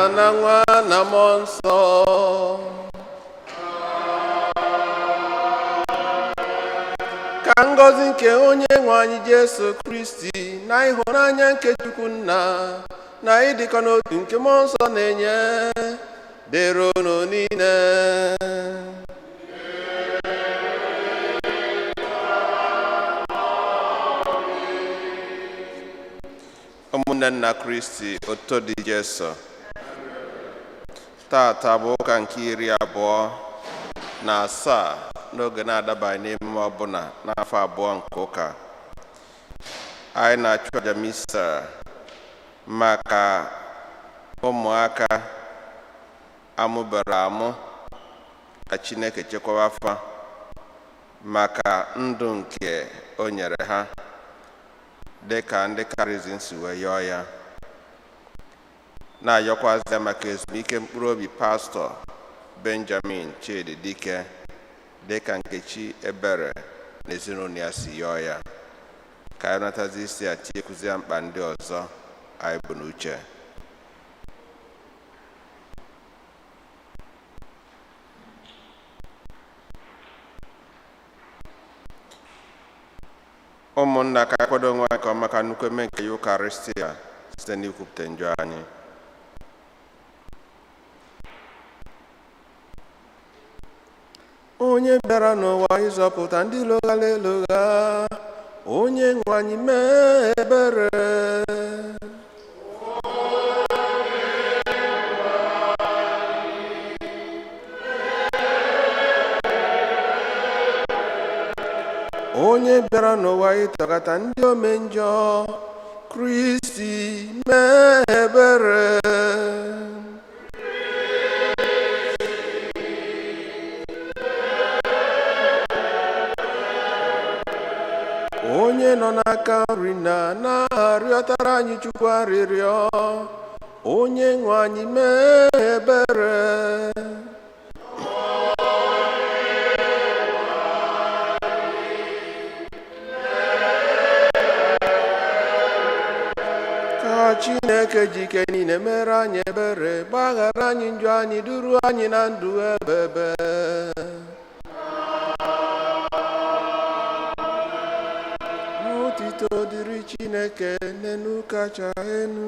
Na Nwa na Mmụọ Nsọ. Ka ngọzi nke onye nwe anyị Jesu Kristi na ịhụnanya nke Chukwu Nna na ịdịkọ n'otu nke Mmụọ Nsọ na-enye dịrị unu niile. Ụmụnne nna Kristi, otuto dị Jesu. Tata bụ ụka nke 27 n'oge na-adabaghị n'emume ọbụla n'afọ 2 nke ụka. Anyị na-achụ aja misa maka ụmụaka amụbara amụ, ka Chineke chekwaba fa maka ndụ nke o nyere ha, dị ka ndị Karizm si wee yọọ ya, na-ayọkwazị ya maka ezumike mkpụrụ obi Pastọ Benjamin Chidi Dike, dị ka Nkechi Ebere na ezinụlọ ya si yọọ ya. Ka anyị natazi isi a tinyekwuzi ya mkpa ndị ọzọ anyị bụ n'uche. Ụmụnna, ka anyị kwado onwe anyị nke ọma maka nnukwu eme nke Yukaristia site n'ikwupụta njọ anyị. Onye bịara n'ụwa ịzọpụta ndị lụghara elugha, onye nwe anyị mee ebere. Onye bịara n'ụwa ịtọghata ndị ome njọ, Kristi mee ebere. Onye nọ n'aka nri na na-arịọtara anyị Chukwu arịrịọ, onye nwe anyị mee ebere. Ka Chineke ji ike niile mere anyị ebere, gbaghara anyị njọ anyị, duru anyị na ndụ ebebe. Otito dịrị Chineke n'enu kacha enu.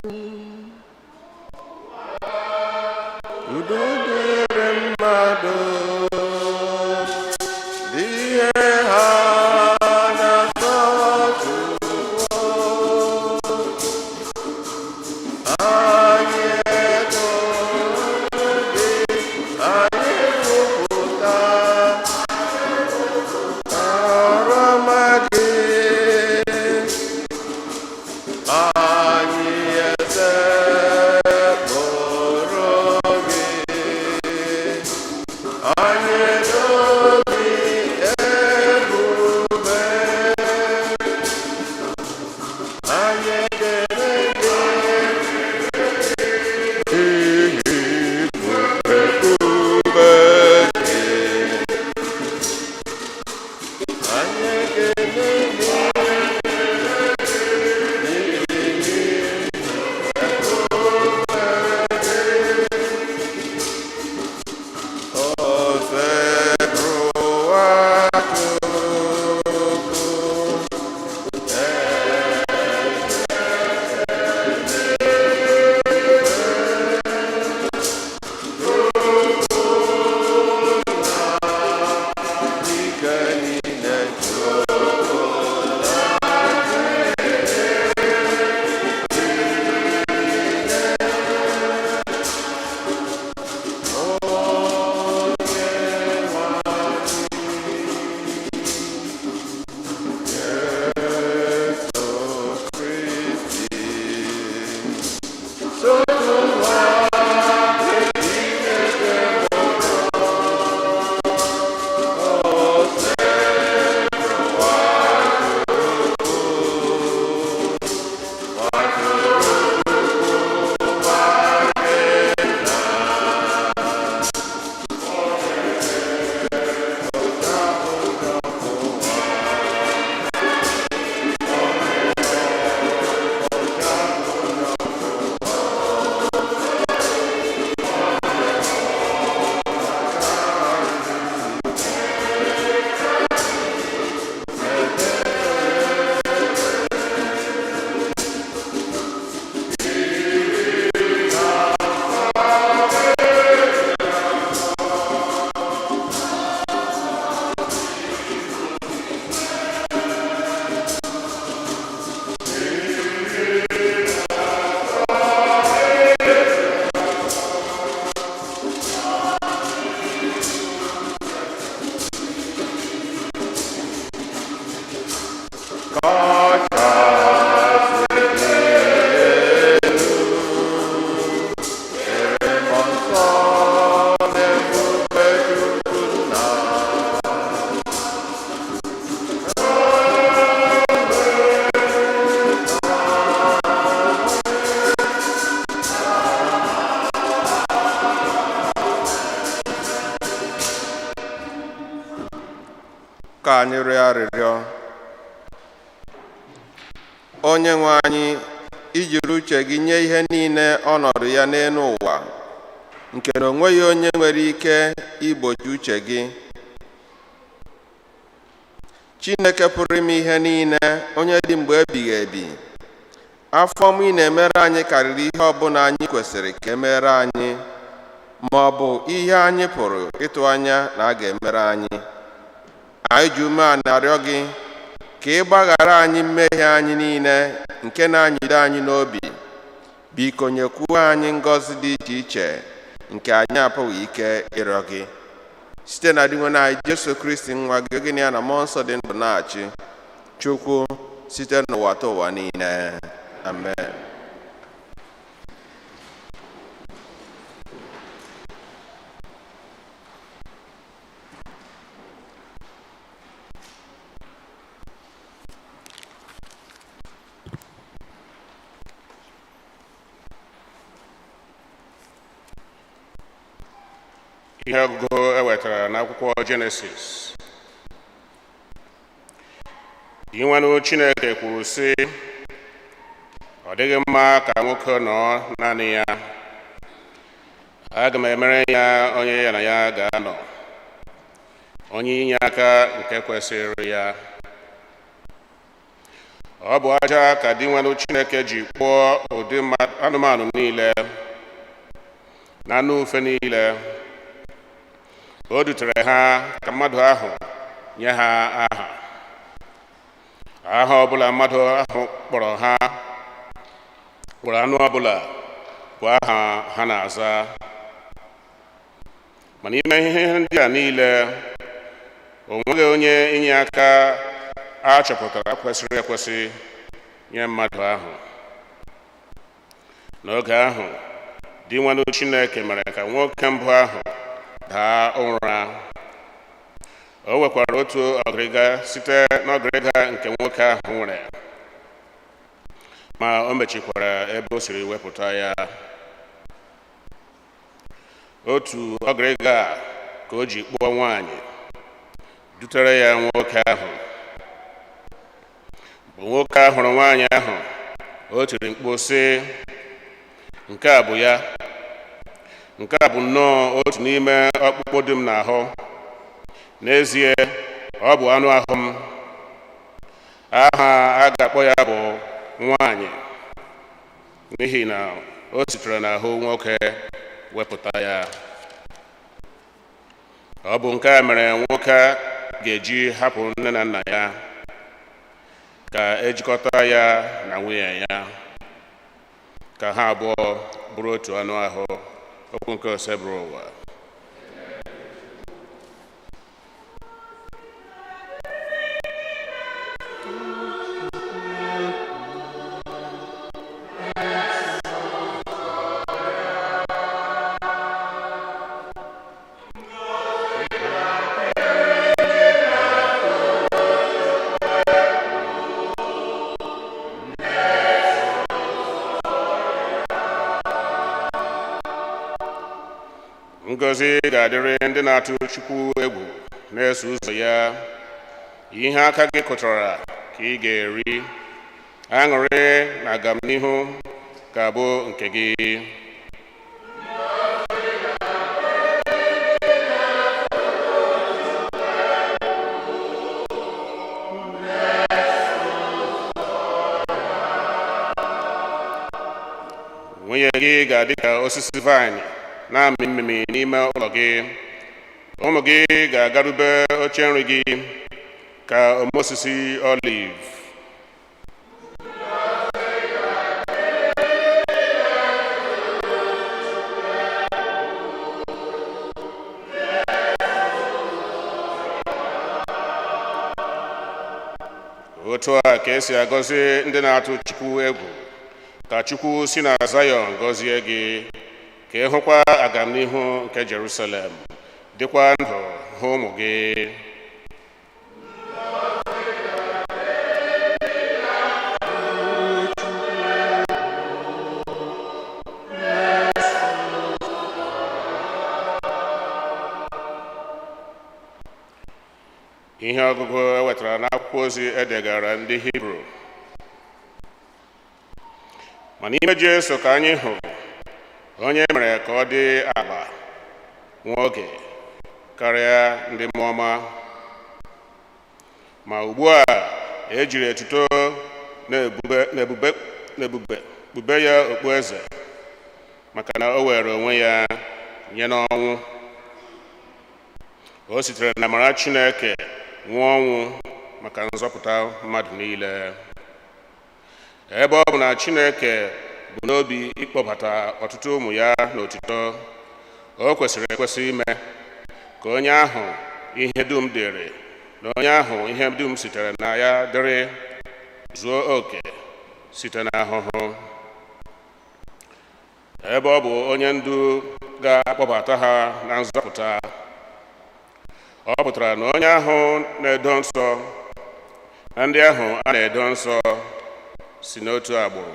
Udo dịrị mmadụ dị ihe ha na-atọ Chukwu. Anyị eto gị, anyị kwupụta ọrụ ọma gị. Anyị esekpụrụ gị. Ka anyị rịọ arịrịọ. Onye nwe anyị, ijiri uche gị nye ihe niile ọnọdụ ya n'elu ụwa, nke na o nweghị onye nwere ike igbochi uche gị. Chineke pụrụ ime ihe niile, onye dị mgbe ebighị ebi, afọ ọma ị na-emere anyị karịrị ihe ọbụla anyị kwesịrị ka emere anyị, ma ọ bụ ihe anyị pụrụ ịtụ anya na a ga-emere anyị. Anyị ji umeala arịọ gị ka ị gbaghara anyị mmehie anyị niile nke na-anyịdo anyị n'obi. Biko nyekwuo anyị ngọzi dị iche iche nke anyị apụghị ike ịrịọ gị, site na Dinwenụ anyị Jesu Kristi nwa gị, gị na ya na Mmụọ Nsọ dị ndụ na-achị Chukwu site n'ụwa ta ụwa niile. Amen. Ihe ọgụgụ e wetara n'akwụkwọ Jenesis. Dinwenụ Chineke kwuru sị, ọ dịghị mma ka nwoke nọ naanị ya. Aga m emere ya onye ya na ya ga-anọ, onye inye aka nke kwesịrị ya. Ọ bụ aja ka Dinwenụ Chineke ji kpụọ ụdị anụmanụ niile na anụ ufe niile. O dutere ha ka mmadụ ahụ nye ha aha. Aha ọbụla mmadụ ahụ kpọrọ ha, kpọrọ anụ ọbụla bụ aha ha na-aza. Ma n'ime ihe ndị a niile, o nweghị onye inye aka a chọpụtara kwesịrị ekwesị nye mmadụ ahụ. N'oge ahụ, Dinwenụ Chineke mere ka nwoke mbụ ahụ daa ụra. O nwekwara otu ọgịrịga site n'ọgịrịga nke nwoke ahụ nwere, ma o mechikwara ebe o siri wepụta ya. Otu ọgịrịga a ka o ji kpụọ nwaanyị, dutere ya nwoke ahụ. Mgbe nwoke ahụ hụrụ nwaanyị ahụ, o tiri mkpu sị, nke a bụ ya. Nke a bụ nnọọ otu n'ime ọkpụkpụ dị m n'ahụ. N'ezie, ọ bụ anụ ahụ m. Aha a ga-akpọ ya bụ nwaanyị, n'ihi na o sitere n'ahụ nwoke wepụta ya. Ọ bụ nke a mere nwoke ga-eji hapụ nne na nna ya ka ejikọta ya na nwunye ya, ka ha abụọ bụrụ otu anụ ahụ. Okwu nke Osebụrụwa. Ngọzi ga-adịrị ndị na-atụ Chukwu egwu na-eso ụzọ ya. Ihe aka gị kụtara ka ị ga-eri, aṅụrị na agamnihu ga-abụ nke gị. Nwunye gị ga-adị ka osisi vaịnị na-amị mmiri n'ime ụlọ gị. Ụmụ gị ga-agarube oche nri gị ka ome osisi oliv. Otu a ka esi agọzi ndị na-atụ Chukwu egwu. Ka Chukwu si na Zayọn gọzie gị, ka ị hụkwa agamnihu nke Jerusalem, dịkwa ndụ hụ ụmụ gị. Ihe ọgụgụ e wetara n'akwụkwọ ozi edegara ndị Hibru. Ma n'ime Jesu ka anyị hụrụ onye mere ka ọ dị ala nwa oge karịa ndị mmụọ ọma, ma ugbu a e jiri etuto na ebube na ebube na ebube kpube ya okpueze, maka na o were onwe ya nye n'ọnwụ. O sitere na amara Chineke nwụọ ọnwụ maka nzọpụta mmadụ niile. Ebe ọ bụ na Chineke bụ n'obi ịkpọbata ọtụtụ ụmụ ya n'otito, o kwesịrị ekwesị ime ka onye ahụ ihe dum dịrị na onye ahụ ihe dum sitere na ya dịrị zuo oke site n'ahụhụ. Ebe ọ bụ onye ndu ga-akpọbata ha na nzọpụta, ọ pụtara na onye ahụ na-edo nsọ na ndị ahụ a na-edo nsọ si n'otu agbụrụ.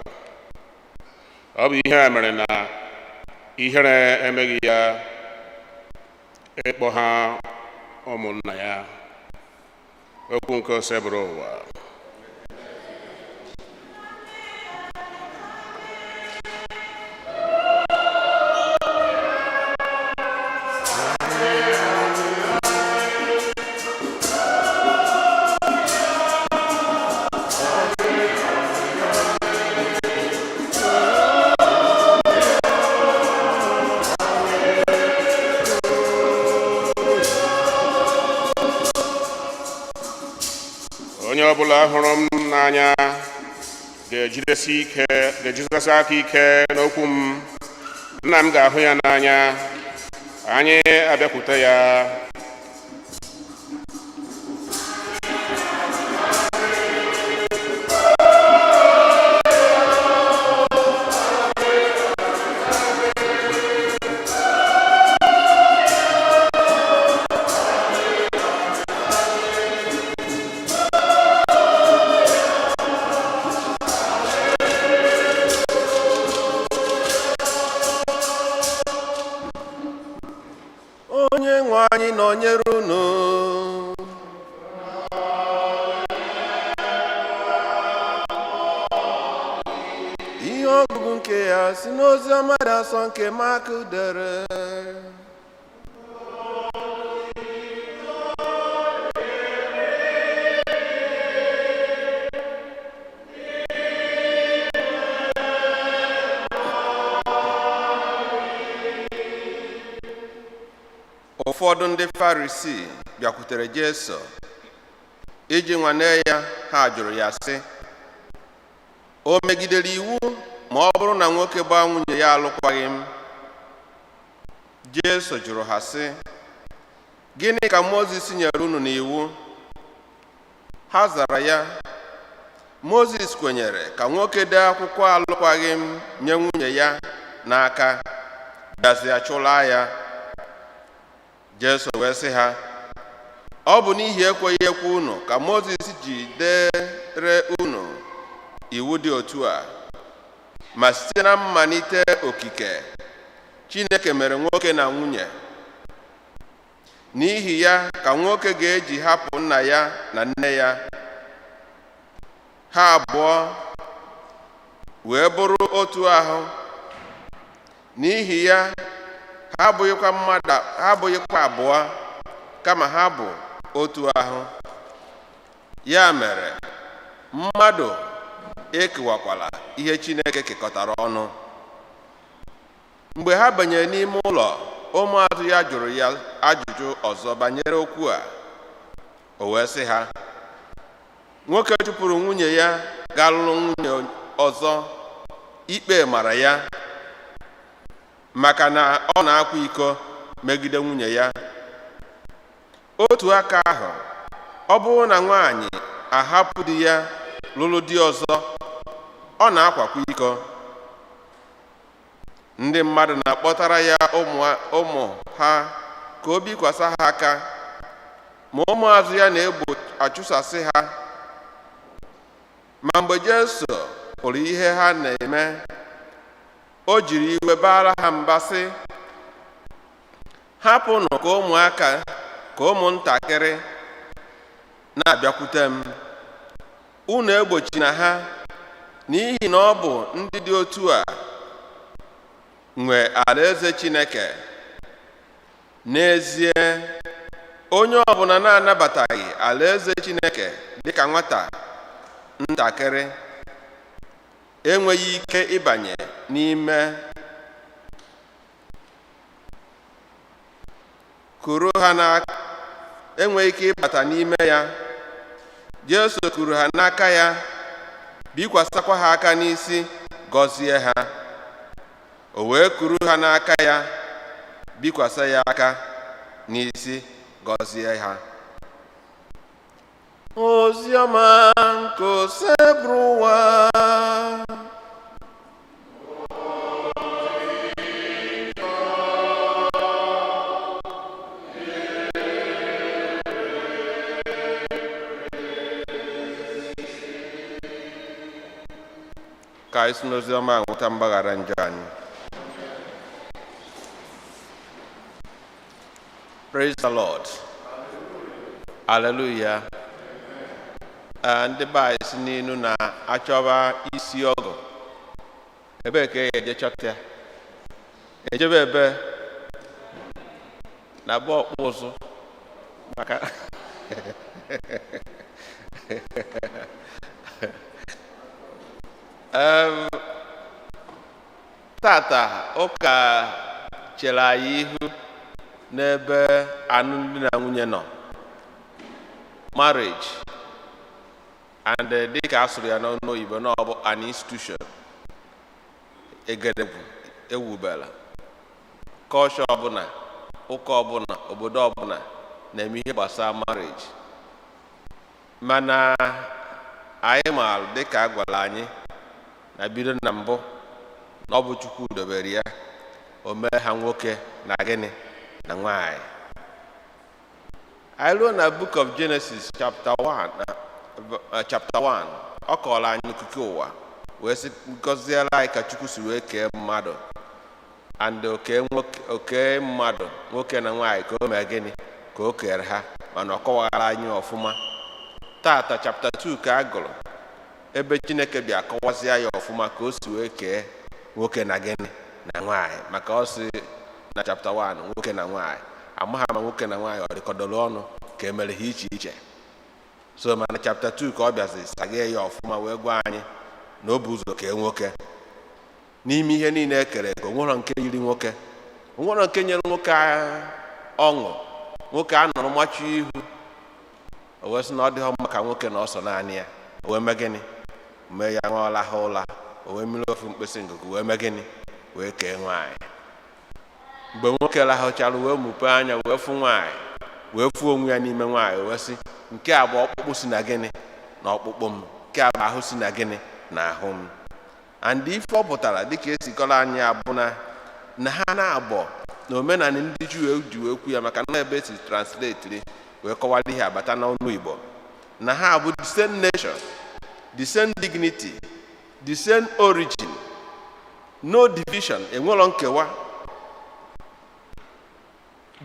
Ọ bụ ihe a mere na ihere emeghị ya ịkpọ ha ụmụnna ya. Okwu nke Osebụrụwa. Onye ọbụla hụrụ m n'anya ga-ejidesi ike ga-ejidesi aka ike n'okwu m. Nna m ga-ahụ ya n'anya, anyị abịakwute ya. Onye nwe anyị nọnyere unu. Ihe ọgụgụ nke ya si n'ozi ọma dị asọ nke Mak dere. Ụfọdụ ndị Farisii bịakwutere Jesu iji nwanee ya. Ha jụrụ ya sị, o megidere iwu ma ọ bụrụ na nwoke gbaa nwunye ya alụkwaghịm? Jesu jụrụ ha sị, gịnị ka Mozis nyere unu n'iwu? Ha zara ya, Mozis kwenyere ka nwoke dee akwụkwọ alụkwaghịm nye nwunye ya n'aka, bịazịa chụlaa ya. Jesu wee sị ha, ọ bụ n'ihi ekweghị ekwe unu ka Mozis ji dere unu iwu dị otu a, ma site na mmalite okike Chineke mere nwoke na nwunye. N'ihi ya ka nwoke ga-eji hapụ nna ya na nne ya, ha abụọ wee bụrụ otu ahụ. N'ihi ya ha abụghịkwa mmadụ, ha abụghịkwa abụọ, kama ha bụ otu ahụ. Ya mere mmadụ ekewakwala ihe Chineke kekọtara ọnụ. Mgbe ha banyere n'ime ụlọ, ụmụazụ ya jụrụ ya ajụjụ ọzọ banyere okwu a. O wee sị ha, nwoke chụpụrụ nwunye ya gaa lụrụ nwunye ọzọ, ikpe mara ya maka na ọ na-akwa iko megide nwunye ya. Otu aka ahụ, ọ bụrụ na nwaanyị ahapụ di ya lụrụ di ọzọ, ọ na-akwakwa iko. Ndị mmadụ na-akpọtara ya ụmụ ha ka o bikwasị ha aka, ma ụmụazụ ya na-egbo achụsasị ha. Ma mgbe Jesu hụrụ ihe ha na-eme, o jiri iwe baara ha mba sị, hapụnụ ka ụmụaka, ka ụmụntakịrị Na-abịakwute m, unu egbochina ha, n'ihi na ọ bụ ndị dị otu a nwe alaeze Chineke. N'ezie, onye ọbụla na-anabataghị alaeze Chineke dịka nwata ntakịrị enweghị ike ịbanye n'ime. Kuru ha n'aka, enweghị ike ịbata n'ime ya. Jesu kuru ha n'aka ya, bikwasakwa ha aka n'isi, gọzie ha. O wee kuru ha n'aka ya, bikwasa ya aka n'isi, gọzie ha. Oziọma nke Osebụrụwa. Ka anyị si n'oziọma a nweta mgbaghara njọ anyị. Praise the Lord. Hallelujah. Ee, ndị be anyị si n'inu na-achọba isi ọgụ, ebee ka e eje chọta ya? Ejebe ebe na be ọkpụ ụzụ, maka tata ụka chere anyị ihu n'ebe alụmdi na nwunye nọ, marriage. And dịka a sụrụ ya n'ọnụ oyibo na ọ bụ an institution egedegwu ewubela. Culture ọbụla, ụka ọbụla, obodo ọbụla na-eme ihe gbasara marriage. Mana anyị maara, dịka a gwara anyị na bido na mbụ, na ọ bụ Chukwu dobere ya, o mee ha nwoke na gịnị na nwanyị. Anyị ruo na Book of Genesis chapter 1, chapter 1, ọ kọrọ anyị okike ụwa, wee sị gọziere anyị ka Chukwu si wee kee mmadụ, and oke nwoke, oke mmadụ, nwoke na nwaanyị ka o mee gịnị ka o kere ha. Mana ọ kọwara anyị ọfụma. Tata chapter 2 ka a gụrụ, ebe Chineke bịa kọwazie ya ọfụma ka o si wee kee nwoke na gịnị na nwaanyị, maka ọ sị na chapter 1 nwoke na nwaanyị. Amaghị ma nwoke na nwaanyị ọ dịkọdoro ọnụ ka emere ha iche iche. So mana chapter 2 ka ọ bịazi saghee ya ọfụma, wee gwa anyị na o bụ ụzọ kee nwoke. N'ime ihe niile e kere eke, onwero nke yiri nwoke, onwero nke nyere nwoke ọṅụ. Nwoke a nọrọ machi ihu, o wee sị na ọ dịghọ mma ka nwoke na ọsọ naanị ya. O wee mee gịnị? Mee ya ṅụọla ha ụla, o wee mmiri ofu mkpịsị ngụgụ, wee mee gịnị? Wee kee nwaanyị. Mgbe nwoke lahụchara, wee mụpee anya, wee fụ nwaanyị, wee fụ onwe ya n'ime nwaanyị, wee sị, "Nke a bụ ọkpụkpụ si na gịnị na ọkpụkpụ m, nke a bụ ahụ si na gịnị na ahụ m." And ife ọ pụtara, dịka esi kọrọ anyị, abụ na ha na-abọ na omenala ndị Juu ji wee kwu ya, maka na ebe esi translate wee kọwara ihe abata n'ọnụ Igbo, na ha bụ the same nation, the same dignity, the same origin, no division, enwero nkewa.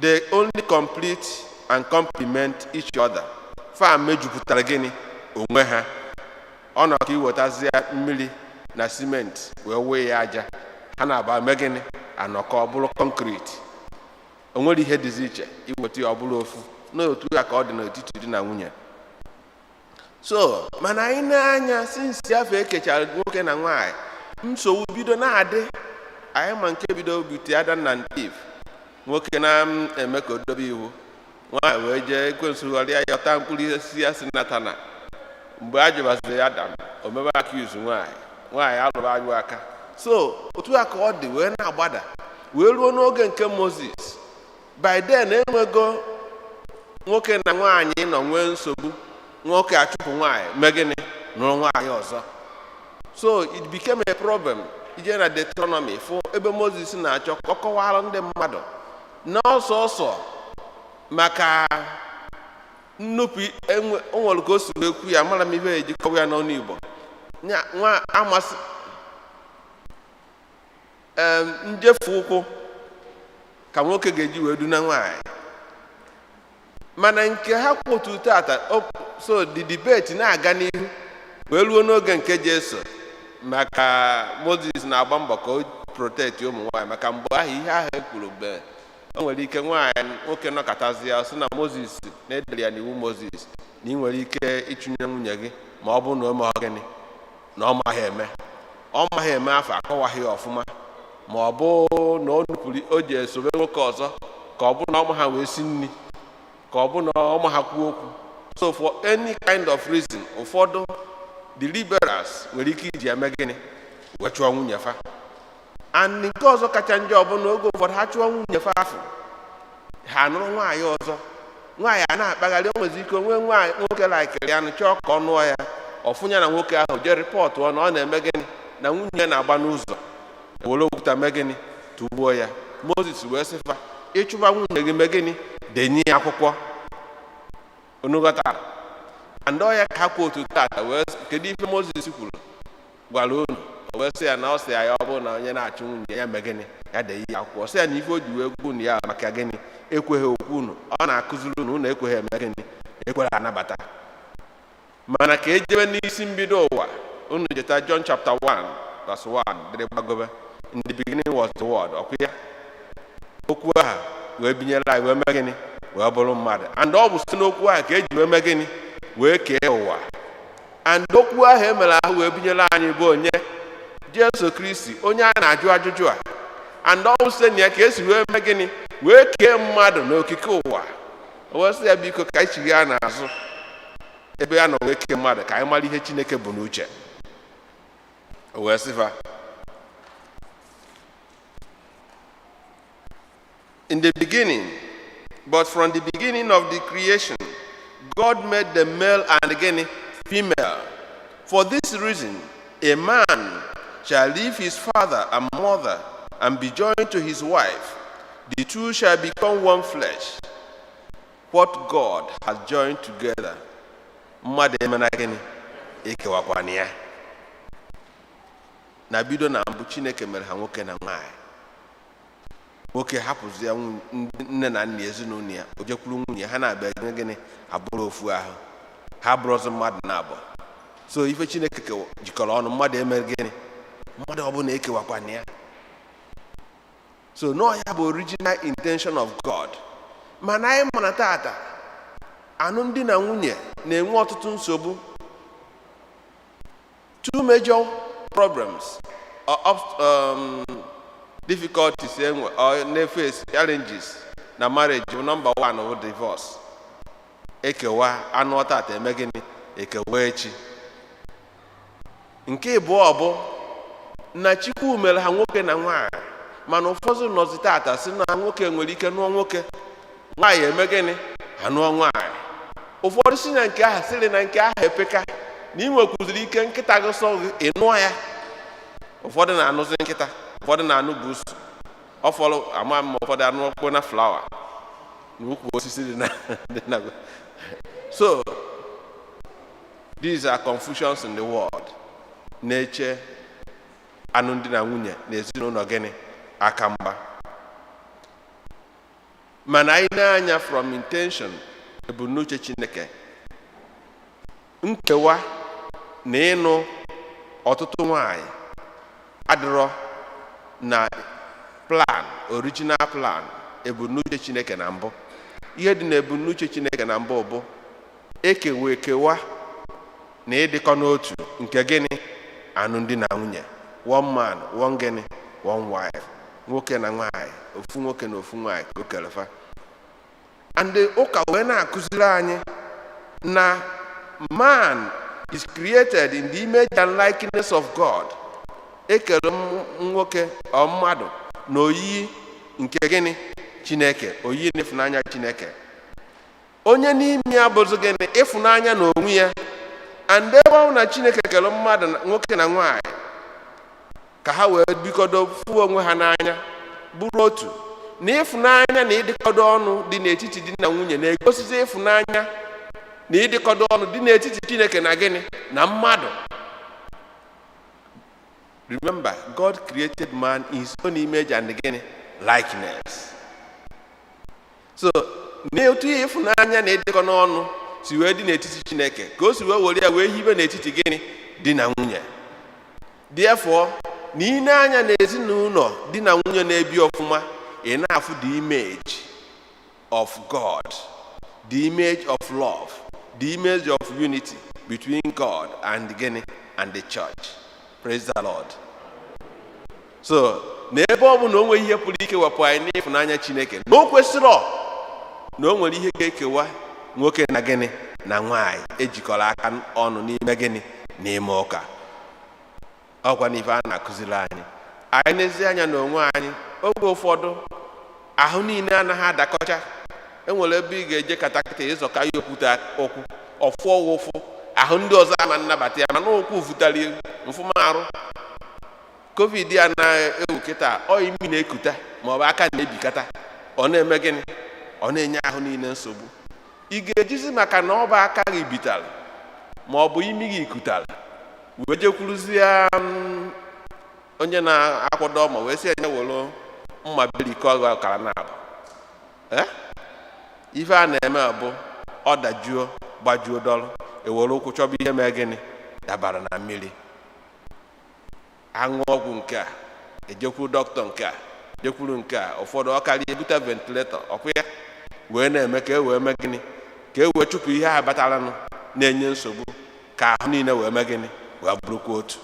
They only complete and complement each other. Fa mejupụtara gịnị onwe ha. Ọ nọ ka iwetazie mmiri na simenti wee wee ya aja, ha na-aba mee gịnị? Anọkọ bụrụ concrete. O nwere ihe dịzi iche iweta ya, ọ bụrụ ofu. N'otu ya ka ọ dị n'etiti di na nwunye. So mana anyị na-anya, since afọ ekechara nwoke na nwaanyị, nsogbu bido na-adị. Anyị ma nke bido bute Adam na Eve. Nwoke na-eme ka o dobe iwu, nwaanyị wee jee, ekwensu ghọrịa ya, ọta mkpụrụ osisi ya si natana. Mgbe a jụbaziri Adam, o mebe accuse nwaanyị, nwaanyị alụrụ anyụ aka. So otu a ka ọ dị wee na-agbada wee ruo n'oge nke Moses. By then enwego nwoke na nwaanyị nọ nwee nsogbu, nwoke achụpụ nwaanyị, mee gịnị? Nụrụ nwaanyị ọzọ. So it became a problem. Ije na Deuteronomy, fụ ebe Moses na-achọ ka ọ kọwara ndị mmadụ na ọsọsọ maka nnupụ enwe. O nwere ka o si wee kwu ya, mara m ihe eji kọwa ya n'ọnụ Igbo. Nwa amasị njefu ụkwụ ka nwoke ga-eji wee duna nwaanyị. Mana nke ha kwotu tata, So the debate na-aga n'ihu wee ruo n'oge nke Jesu, maka Moses na-agba mbọ ka o protect ụmụ nwaanyị, maka mgbe ahụ ihe ahụ e kwuru mgbe o nwere ike nwaanyị nwoke nọkọtazi ya sị na Moses na-edere ya n'iwu Moses na ị nwere ike ịchụnye nwunye gị ma ọ bụrụ na o meghị gịnị, na ọ maghị eme, ọ maghị eme afọ akọwaghị ya ọfụma, ma ọ bụ na o nupụrụ, o ji esobe nwoke ọzọ, ka ọ bụ na ọ ma ha wee si nri, ka ọ bụ na ọ ma ha kwuo okwu. So for any kind of reason, ụfọdụ the liberals nwere ike iji eme gịnị, wee chụọ nwunye fa. And nke ọzọ kacha njọ bụ na oge ụfọdụ ha chụọ nwunye fa afọ, ha nụrụ nwaanyị ọzọ, nwaanyị a na-akpagharị. O nwezi ike onwe nwaanyị nwoke laikiri ya nụ, chọọ ka ọ nụọ ya ọfụnya, na nwoke ahụ jee report na ọ na-eme gịnị, na nwunye ya na-agba n'ụzọ, were okwuta mee gịnị, tụgbuo ya. Moses wee sị fa, ịchụba nwunye gị, mee gịnị, denye ya akwụkwọ. Unu ghọtara? And ọ ya ka ha kwa otu tata wee sị, kedu ife Moses kwuru gwara unu? O wee sị ya na ọ sị ya, ya ọ bụrụ na onye na-achụ nwunye ya mee gịnị, ya denye ya akwụkwọ. Sị ya na ife o ji wee gwa unu ya maka gịnị, ekweghị okwu unu, ọ na-akụziri unu, unu ekweghị eme gịnị, ekweghị anabata. Mana ka ejebe n'isi mbido ụwa, unu cheta John chapter 1 verse 1 dịrị gbagobe: "In the beginning was the Word." Ọkwa ya, okwu ahụ wee binyere anyị, wee mee gịnị, wee bụrụ mmadụ. And ọ bụ site n'okwu ahụ ka eji wee mee gịnị, wee kee ụwa. And okwu ahụ e mere ahụ wee binyere anyị bụ onye? Jesu Kristi, onye a na-ajụ ajụjụ a. And ọ bụ site na ya ka esi wee mee gịnị, wee kee mmadụ n'okike ụwa. O wee sị ya, biko, ka anyị chigha n'azụ ebe ya nọ wee kee mmadụ, ka anyị mara ihe Chineke bụ n'uche. O wee sị fa, "In the beginning, but from the beginning of the creation, God made the male and again female. For this reason, a man shall leave his father and mother and be joined to his wife. The two shall become one flesh. What God has joined together, mmadụ emena gịnị, ekewakwana ya." Na bido na mbụ, Chineke mere ha nwoke na nwaanyị. Nwoke hapụzi ya nne na nna, ezinụlọ ya, o jekwuru nwunye. Ha na-abịa eme gịnị? Ha bụrụ ofu ahụ, ha bụrụzi mmadụ na abụọ. So ife Chineke jikọrọ ọnụ, mmadụ eme gịnị, mmadụ ọbụla ekewakwana ya. So nọọ ya bụ original intention of God. Mana anyị ma na tata alụmdi na nwunye na-enwe ọtụtụ nsogbu. Two major problems or difficulties enwe or na-face challenges na marriage bụ, number one bụ divorce, ekewa. Anụ tata, eme gịnị, ekewa echi. Nke ịbụọ bụ na Chukwu mere ha nwoke na nwaanyị, mana ụfọdụ nọzi tata si na nwoke nwere ike nụọ nwoke, nwaanyị eme gịnị, ha nụọ nwaanyị. Ụfọdụ si na nke ahụ sịrị na nke ahụ epeka, na ị nwekwuziri ike nkịta gị sọ gị ịnụọ ya. Ụfọdụ na-anụzi nkịta, ụfọdụ na-anụ busu ọfọlụ ama ma ụfọdụ anụ ọkpụ na flower na ukwu osisi dị na. So these are confusions in the world na-eche alụmdi na nwunye na ezinụlọ gịnị, aka mgba. Mana anyị na-anya from intention, ebumnuche Chineke, nkewa na ịnụ ọtụtụ nwanyị adịrọ na plan, original plan, ebumnuche Chineke na mbụ. Ihe dị na ebumnuche Chineke na mbụ bụ ekewa ekewa na ịdịkọ n'otu nke gịnị, alụmdi na nwunye, one man, one gịnị, one wife, nwoke na nwanyị, ofu nwoke na ofu nwanyị ka o kelefa. And ụka wee na-akụziri anyị na man is created in the image and likeness of God. Ekere nwoke ọ mmadụ na oyiyi nke gịnị, Chineke, oyiyi na ịfụnanya Chineke. Onye n'ime ya bụzi gịnị, ịfụnanya na onwe ya. And ebe ọ bụ na Chineke kere mmadụ nwoke na nwanyị ka ha wee bikọdo fụ onwe ha n'anya, bụrụ otu na ịfụnanya na ịdịkọdo ọnụ dị n'etiti di na nwunye, na-egosizi ịfụnanya na ịdịkọdo ọnụ dị n'etiti Chineke na gịnị, na mmadụ. Remember, God created man in his own image and gịnị, likeness. So n'otu ịfụnanya na ịdịkọ n'ọnụ Si wee dị n'etiti Chineke, ka o si wee were ya wee hibe n'etiti gịnị? Di na nwunye. Therefore, na ị na-anya n'ezinụlọ di na nwunye na-ebi ọfụma, ị na-afụ the image of God, the image of love, the image of unity between God and gịnị? And the church. Praise the Lord. So na ebe ọ bụ na o nweghị ihe pụrụ ikewapụ anyị n'ịfụnanya Chineke, na o kwesịrị na o nwere ihe ga-ekewa nwoke na gịnị? Na nwaanyị ejikọrọ aka ọnụ n'ime gịnị? N'ime ụka. Ọkwa n'ife a na-akụziri anyị, anyị n'ezi anya na onwe anyị. Oge ụfọdụ ahụ niile anaghị adakọcha. Enwere ebe ị ga-eje katakịta ịzọka ya okwute ụkwụ, ọfụọ ụfụ, ahụ ndị ọzọ ama nnabata ya, mana ụkwụ vụtara mfụma arụ. COVID a na-ewu kịta, ọ imi na-ekuta maọbụ aka na-ebikata, ọ na-eme gịnị? Ọ na-enye ahụ niile nsogbu. Ị ga-ejizi maka na ọ bụ aka gị bitara ma ọ bụ imi gị kutara wee jekwuruzie onye na-akwado ma wee sị enye were mma berikọ gị ọkara na abụ? Eh? Ife a na-eme bụ ọ dajuo, gbajuo dọlụ, ewere ụkwụ chọba ihe mee gịnị dabara na mmiri. Aṅụ ọgwụ nke a, ejekwuru dọkịta nke a, jekwuru nke a, ụfọdụ ọ karịa ebute ventilator ọkụ ya wee na-eme ka e wee mee gịnị? Ka e wee chụpụ ihe a bataranụ na-enye nsogbu, ka ahụ niile wee mee gịnị? Wee bụrụkwa otu.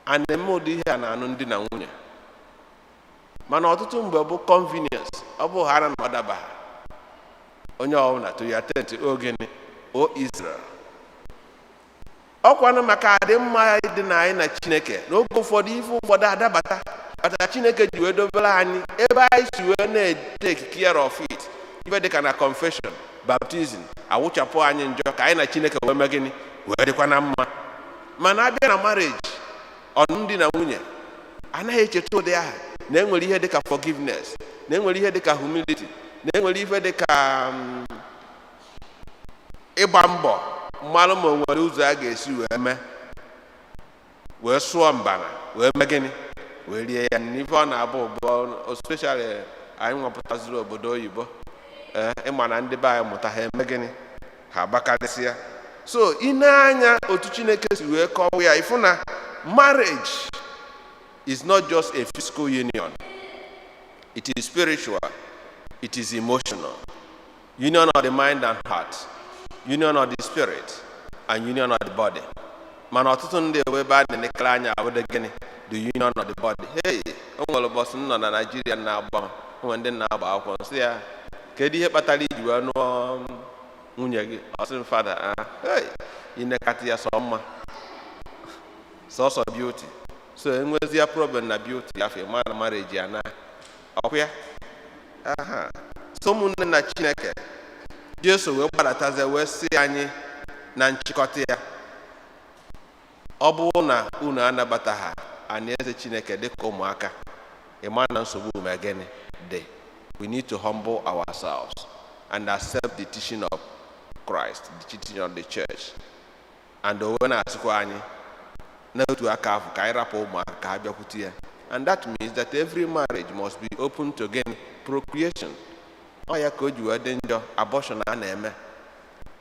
A na-eme ụdị ihe a na-anụ ndị na nwunye, mana ọtụtụ mgbe bụ convenience. Ọ bụ ghara na ọ daba onye ọbụla to your tent, o gịnị? O Israel. Ọkwanụ maka adị mma dị na anyị na Chineke. N'oge ụfọdụ ife ụfọdụ adabata kpatara Chineke ji wee dobere anyị ebe anyị si wee na-take care of it, ife dịka na confession, baptism, awụchapụ anyị njọ, ka anyị na Chineke wee mee gịnị? Wee dịkwa na mma. Mana abịa na marriage, ọnụ di na nwunye, anaghị echeta ụdị aha na enwere ihe dịka forgiveness, na enwere ihe dịka humility, na enwere ihe dịka ịgba mbọ mmalụ ma o nwere ụzọ a ga-esi wee mee wee sụọ mbana wee mee gịnị? Wee rie ya. N'ife ọ na-abụ bụ especially anyị nwapụtaziri obodo oyibo, ee, ịma na ndị be anyị mụta, ha eme gịnị? Ha agbakarịsịa. So ị na-anya otu Chineke si wee kọwa ya, ịfụ na marriage is not just a physical union. It is spiritual, it is emotional, union of the mind and heart, union of the spirit and union of the body. Mana ọtụtụ ndị ewe ebe a na-elekere anya abụdo gịnị? The union of the body. Hey, o nwere ụbọchị m nọ na Naijiria na-agba m, o nwere ndị na-agba akwụkwọ, nsị ya, "Kedu ihe kpatara iji wee nụọ nwunye gị?" Ọ sị m, "Fada, ah, hey, inekata ya sọ mma, sọsọ beauty." So enwezi ya problem na beauty afọ ma na marriage ya na ọkwa ya aha. So ụmụnne na Chineke, Jesu wee gbadatazie wee sị anyị na nchịkọta ya, ọ bụrụ na unu anabata ha eze Chineke dịka ụmụaka, ịma na nsogbu ma gịnị dị. We need to humble ourselves and accept the teaching of Christ, the teaching of the church. And o wee na-asịkwa anyị n'otu aka ahụ ka anyị rapụ ụmụaka ka ha bịakwute ya. And that means that every marriage must be open to gịnị? Procreation. Ọ ya ka o ji wee dị njọ abortion a na-eme.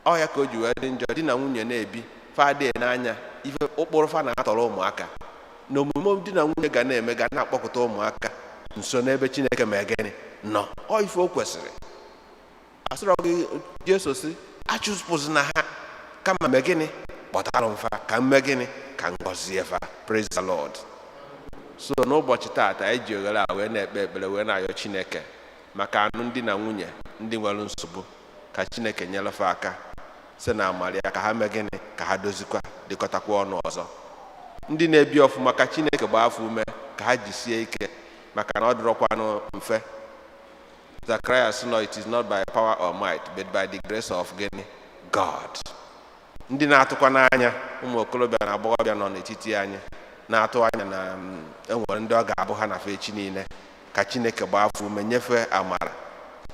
Ọ ya ka o ji wee dị njọ di na nwunye na-ebi fadị n'anya ife ụkpụrụ fa na-atọrọ ụmụaka na omume di na nwunye ga na-eme ga na-akpọkọta ụmụaka nso n'ebe Chineke ma gịnị nọ. Ọ ife o kwesịrị asịrọ gị. Jesu si achụpụzina ha, kama mee gịnị? Kpọtara m fa ka m mee gịnị? Ka m gọzie fa. Praise the Lord. So n'ụbọchị taata, anyị ji oghere a wee na-ekpe ekpere, wee na-ayọ Chineke maka anụ di na nwunye ndị nwere nsogbu, ka Chineke nyere fa aka site na amara ya, ka ha mee gịnị? Ka ha dozikwa, dịkọtakwa ọnụ ọzọ. Ndị na-ebi ọfụma, ka Chineke gbaa afọ ume ka ha jisie ike, maka na ọ dịrọkwanụ mfe. Zacharias no, it is not by power or might, but by the grace of gịnị? God. Ndị na-atụkwa n'anya, ụmụ okorobịa na agbọghọbịa nọ n'etiti anyị na-atụ anya na enwere ndị ọ ga-abụ ha na fe echi niile, ka Chineke gbaa afọ ume, nyefee amara,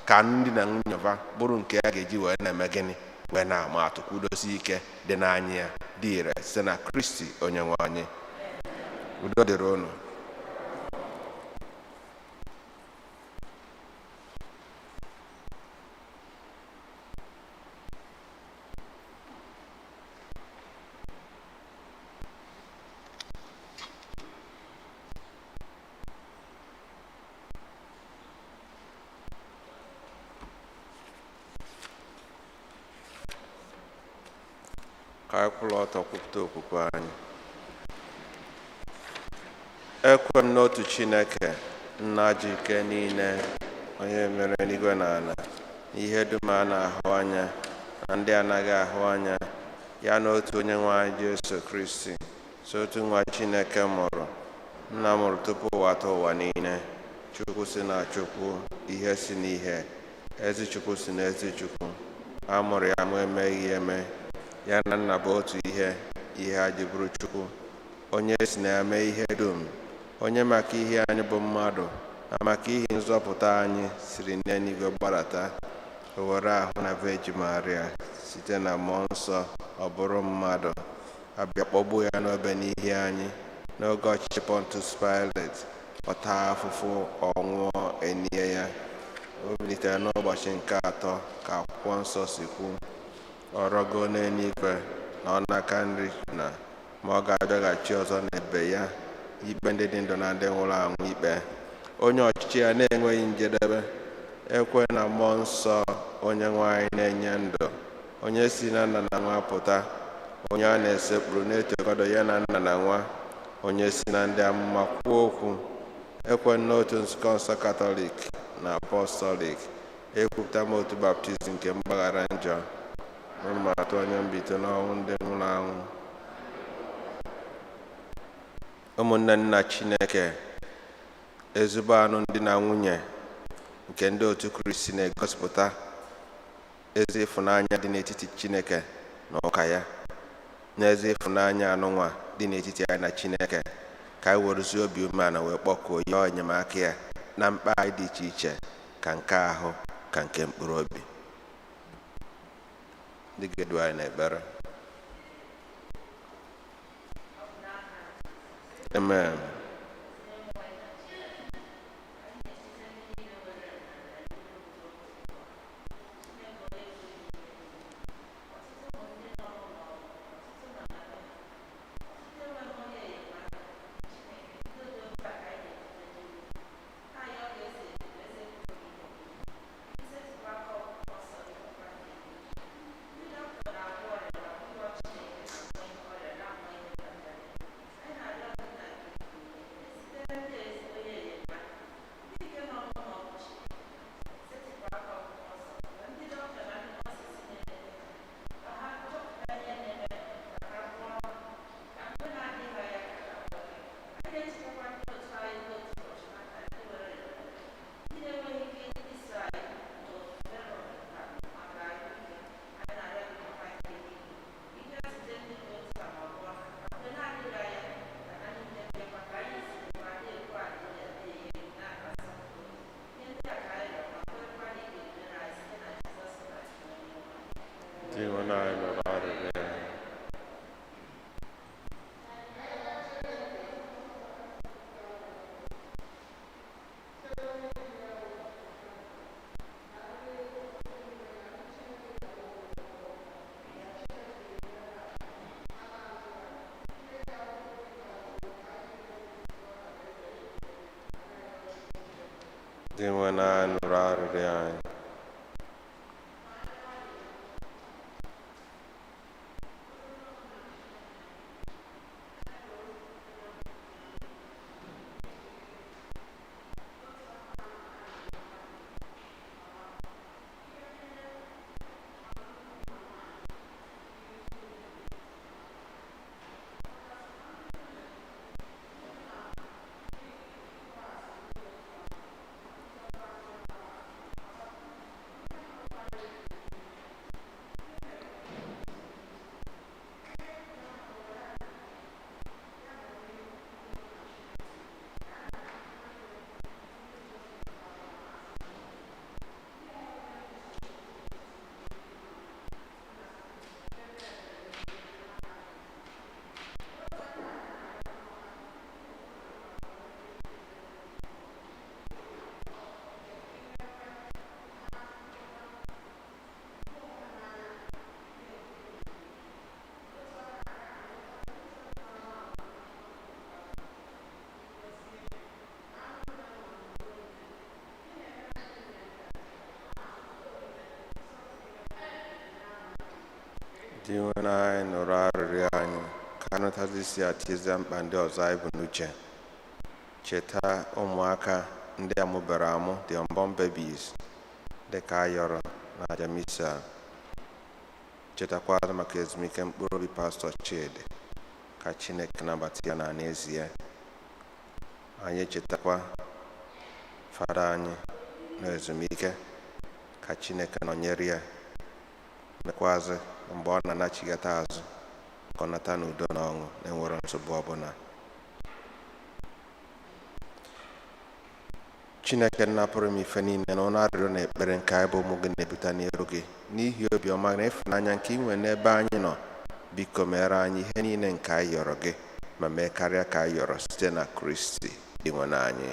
ka ndị na nwunye fa bụrụ nke a ga-eji wee na-eme gịnị? Wee na-ama atụ, kwudosi ike dị n'anya ya dị ire site na Kristi onye nwe anyị. Udo dịrị unu. Ka anyị kwụrụ ọtọ kwupụta okwukwe anyị. Ekwe m n'otu Chineke, nna ji ike niile, onye mere eluigwe na ala, na ihe dum a na-ahụ anya na ndị anaghị ahụ anya, ya na otu onye nwe anyị Jesu Kristi, so otu nwa Chineke mụrụ, nna mụrụ tupu ụwa atọ ụwa niile, Chukwu si na Chukwu, ihe si n'ihe, ezi Chukwu si na ezi Chukwu, a mụrụ ya ma emeghị ya eme, ya na nna bụ otu ihe, ihe a ji bụrụ Chukwu, onye si na ya mee ihe dum, onye maka ihe anyị bụ mmadụ na maka ihe nzọpụta anyị siri n'eluigwe gbadata, o were ahụ na Virgin Maria site na mmụọ nsọ ọ bụrụ mmadụ, abịa kpọgbuo ya n'obe n'ihi anyị n'oge ọchịchị Pontius Pilate, ọ taa afụfụ, ọ nwụọ, enie ya, o bilitere n'ụbọchị nke atọ ka akwụkwọ nsọ si kwu, ọ rọgo n'eluigwe na ọ n'aka nri na ma ọ ga-abịaghachi ọzọ n'ebe ya ikpe ndị dị ndụ na ndị nwụrụ anwụ ikpe, onye ọchịchị ya na-enweghị njedebe. Ekwe na mmụọ nsọ onye nwe anyị na-enye ndụ, onye si na nna na nwa pụta, onye a na-esekpuru na-etokọdo ya na nna na nwa, onye si na ndị amụma kwuo okwu. Ekwe n'otu nzukọ nsọ Katọlik na Apọstọlik, ekwupụta m otu baptizim nke mgbaghara njọ, ma atụ anya mbite n'ọnwụ ndị nwụrụ anwụ. Ụmụnne nna Chineke, ezigbo alụmdi na nwunye nke ndị otu Kristi na-egosipụta ezi ịfụnanya dị n'etiti Chineke na ụka ya, na ezi ịfụnanya anụnwa dị n'etiti anyị na Chineke, ka anyị werezie obi umeala wee kpọkuo ya enyemaka ya na mkpa anyị dị iche iche, ka nke ahụ ka nke mkpụrụ obi. Ndị ga-edu anyị n'ekpere. Amen. Dị nwe anyị nụrụ arịrịọ ya. Dị nwe anyị nụrụ arịrịọ anyị. Dị nwe anyị nụrụ arịrịọ anyị ka anụtazi isi atizie mkpa ndị ọzọ anyị bụ n'uche. Cheta ụmụaka ndị amụbere amụ, the unborn babies, dịka a yọrọ na aja misa. Chetakwa maka ezumike mkpụrụ obi Pastọ Chidi, ka Chineke nabata ya na n'ezie. Anyị echetakwa fada anyị na ezumike, ka Chineke nọnyere ya, mekwazị mgbe ọ na-anachigata azụ ka ọ nata n'udo na ọṅụ na-enwero nsogbu ọbụla. Chineke nna pụrụ m ife niile na ọnụ arịrịọ na ekpere nke anyị bụ ụmụ gị na-ebute n'iru gị n'ihi obiọma na ịfụnanya nke ị nwere n'ebe anyị nọ, biko meere anyị ihe niile nke anyị yọrọ gị ma mee karịa ka anyị yọrọ site na Kristi Dinwenụ anyị.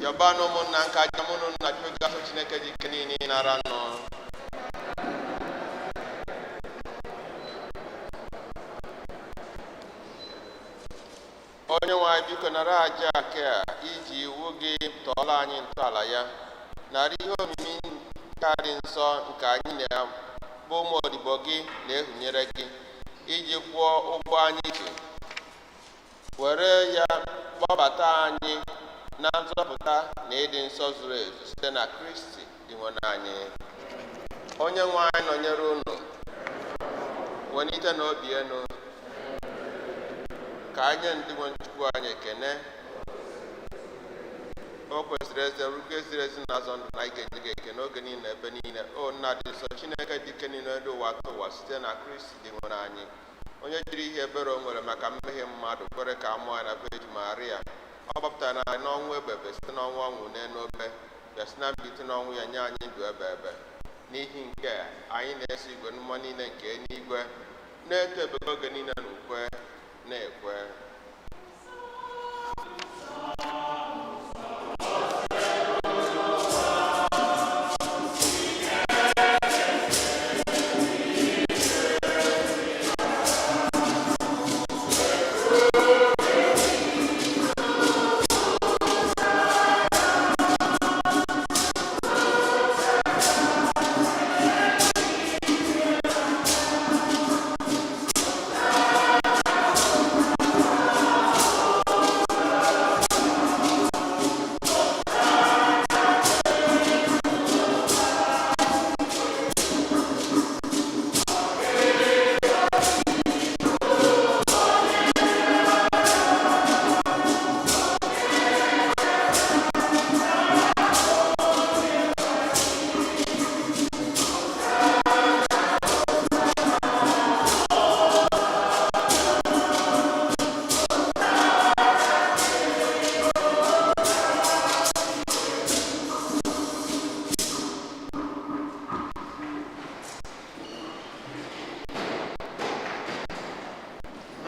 Yọbanụ ụmụnna nka aja mụnụ na Chukwu afọ Chineke ji ike niile nara nọ. Onye nwe anyị, biko nara aja nke a iji iwu gị tọọrọ anyị ntọala ya. Nara ihe omimi nke a dị nsọ nke anyị na bụ ụmụ odibo gị na-ehunyere gị iji kwụọ ụgwọ anyị ji. Were ya kpọbata anyị na nzọpụta na ịdị nsọ zuru ezu site na Kristi Dinwenụ anyị. Onye nwe anyị nọnyere unu. Welite na obi enu. Ka anyị ndị nwe Chukwu anyị ekene. O kwesịrị eze rukwa eziri ezi na azọ ndụ na anyị ga-enye gị ekene oge niile ebe niile. O nna dị nsọ, Chineke dị ike niile dị ụwa tụ ụwa site na Kristi Dinwenụ anyị. Onye jiri ihe ebere o nwere maka mmehie mmadụ kwere ka a mụọ ya na Virgin Maria. Ọ gbapụtara anyị n'ọnwụ ebebe site n'ọnwụ ọnwụ n'elu obe, bịa si na mbilite n'ọnwụ ya nye anyị ndụ ebe ebe. N'ihi nke a, anyị na-eso igwe mmụọ niile nke eluigwe na-eto ebube oge niile na ukwe na-ekwe.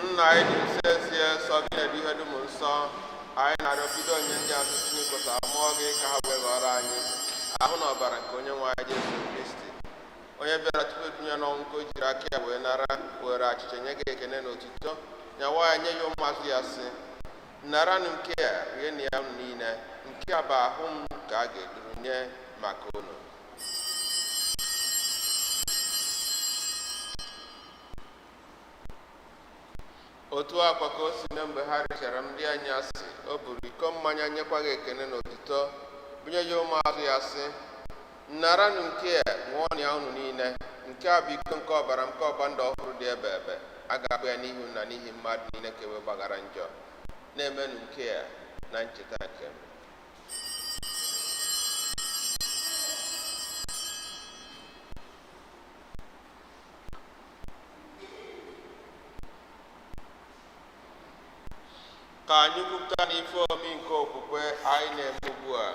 Nna anyị dị nsọ, ezie nsọ gị na-edu ihe dum nsọ. Anyị na-arịọ bido onye ndị asụsụ n'ikweta mmụọ gị ka ha wee ghọrọ anyị ahụ na ọbara nke onye nwe anyị Jesu Kristi, onye bịara tupu edunye n'ọnwụ ka o jiri aka ya wee nara were achịcha nye gị ekene na otuto, nyawa ya nye ya ụmụazụ ya sị: naranụ nke a, rienụ ya unu niile, nke a bụ ahụ m ka a ga-eduru nye maka unu. Otu akwa ka o si mee mgbe ha richara nri anyasị, o buru iko mmanya nyekwa gị ekene na otuto, bunye ya ụmụazụ ya sị: naranụ nke a, ṅụọnụ ya unu niile, nke a bụ iko nke ọbara m nke ọgba ndụ ọhụrụ dị ebe ebe, a ga-akpụ ya n'ihi unu na n'ihi mmadụ niile ka e wee gbaghara njọ. Na-emenụ nke a na ncheta nke m. Ka anyị kwupụta n'ife omi nke okwukwe anyị na-eme ugbu a.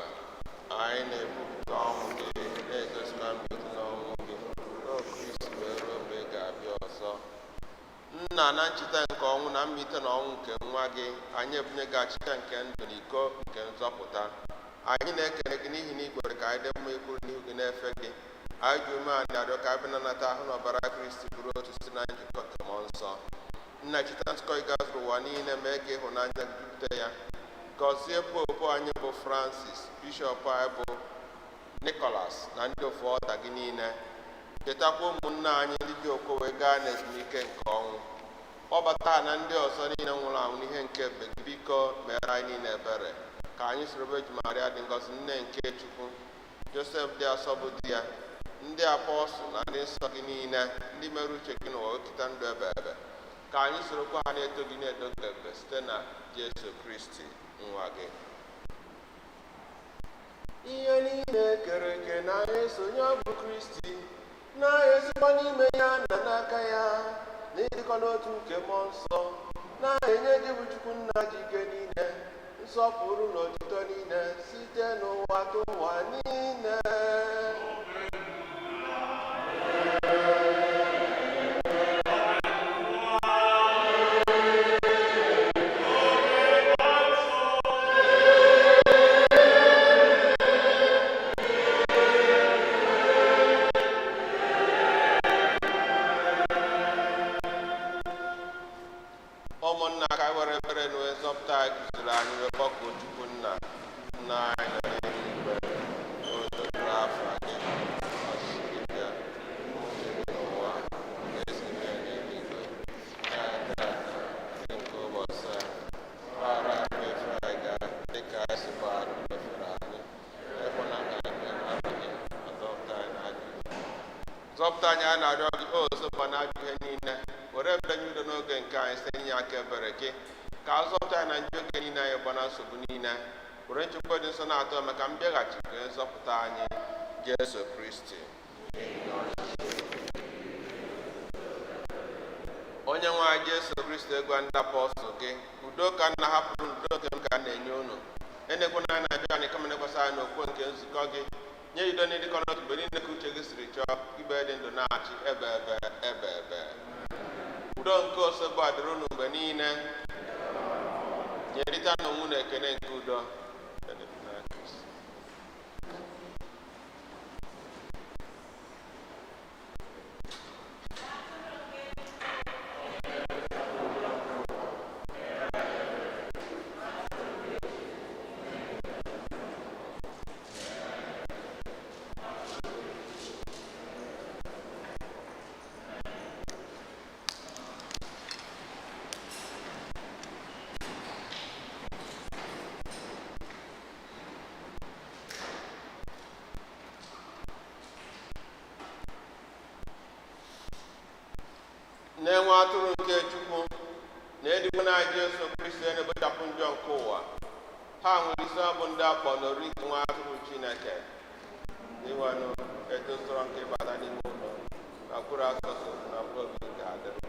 Anyị na-ekwupụta ọnwụ gị, na-egosikwa mbilite n'ọnwụ gị, o Kristi, wee ruo mgbe ị ga-abịa ọzọ. Nna, na ncheta nke ọnwụ na mbilite n'ọnwụ nke nwa gị, anyị ebunye gị achịcha nke ndụ na iko nke nzọpụta. Anyị na-ekele gị n'ihi na ị kwere ka anyị dị mma ikwuru n'ihu gị na-efe gị. Anyị ji umeala arịọ ka anyị bịa ahụ na ọbara Kristi bụrụ otu site na njikọ nke mmụọ nsọ. Nna, cheta nzukọ ị gazuru ụwa niile, mee ka ịhụnanya gị jupụta ya. Gọzie popu anyị bụ Francis, bishọp anyị bụ Nicholas na ndị ofu ọta gị niile. Chetakwa ụmụnna anyị ndị ji okwe wee gaa n'ezumike nke ọnwụ. Kpọbata ha na ndị ọzọ niile nwụrụ anwụ n'ihe nke ebube gị. Biko mere anyị niile ebere, ka anyị soro Virgin Maria dị ngọzi, nne nke Chukwu, Josef dị asọ bụ di ya, ndị apọstụl na ndị nsọ gị niile, ndị mere uche gị n'ụwa okita ndụ ebe ebe. Ka anyị sorokwa ha na-eto gị na-edo gị ebube site na Jesu Kristi nwa gị. Ihe niile kere eke na-esonye bụ Kristi, na-esikwa n'ime ya na n'aka ya, na ịdịkọ n'otu nke mmụọ nsọ, na-enye gị bụ Chukwu nna ji ike niile nsọpụrụ na otuto niile site n'ụwa tụ ụwa niile. Ụmụnna, ka anyị were ebere na wee zọpụta anyị kụziri anyị wee kpọkuo Chukwu nna. Nna anyị nọ n'eluigwe, o tobere afa gị, ọchịchị gị bịa, uche gị n'ụwa ka esi mee n'eluigwe. Nye anyị tata nri nke ụbọchị a, gbaghara anyị mmefu anyị ga dịka anyị si gbaghara ndị mefere anyị, ekwela ka anyị bịa n'abalị, ma zọpụta anyị n'ajọ ihe. Zọpụta anyị, a na-arịọ gị, o zọpụta n'ajọ ihe niile, were ebere nye udo n'oge nke anyị site n'inye aka ebere gị, ka a zọpụta anyị na njọ oge niile anyị gba na nsogbu niile, were nchekwa dị nsọ na-atọ maka mbịaghachi nke nzọpụta anyị Jesu Kristi. Onye nwe anyị Jesu Kristi, gwa ndị apọstụl gị, udo ka nna hapụrụ, udo nke m ka m na-enye unu. Enekwana anyị na-ajụ anyị, kama nekwasị anyị n'okwukwe nke nzukọ gị. Nye udo na ịdịkọ n'otu mgbe niile ka uche gị siri chọọ, ibe dị ndụ na-achị ebe ebe ebe ebe. Udo nke osebo a dịrị unu mgbe niile. Nyerịta n'onwe unu ekene nke udo. Na-enwe atụrụ nke Chukwu na-edigbo na Jesu Kristi na-ebechapụ njọ nke ụwa. Ha nwere isi abụ ndị akpọ n'oriri nwa atụrụ Chineke. Inwenụ etu sọrọ nke ịbata n'ime ụlọ na mkpụrụ asụsụ na mkpụrụ obi ga-adịrị.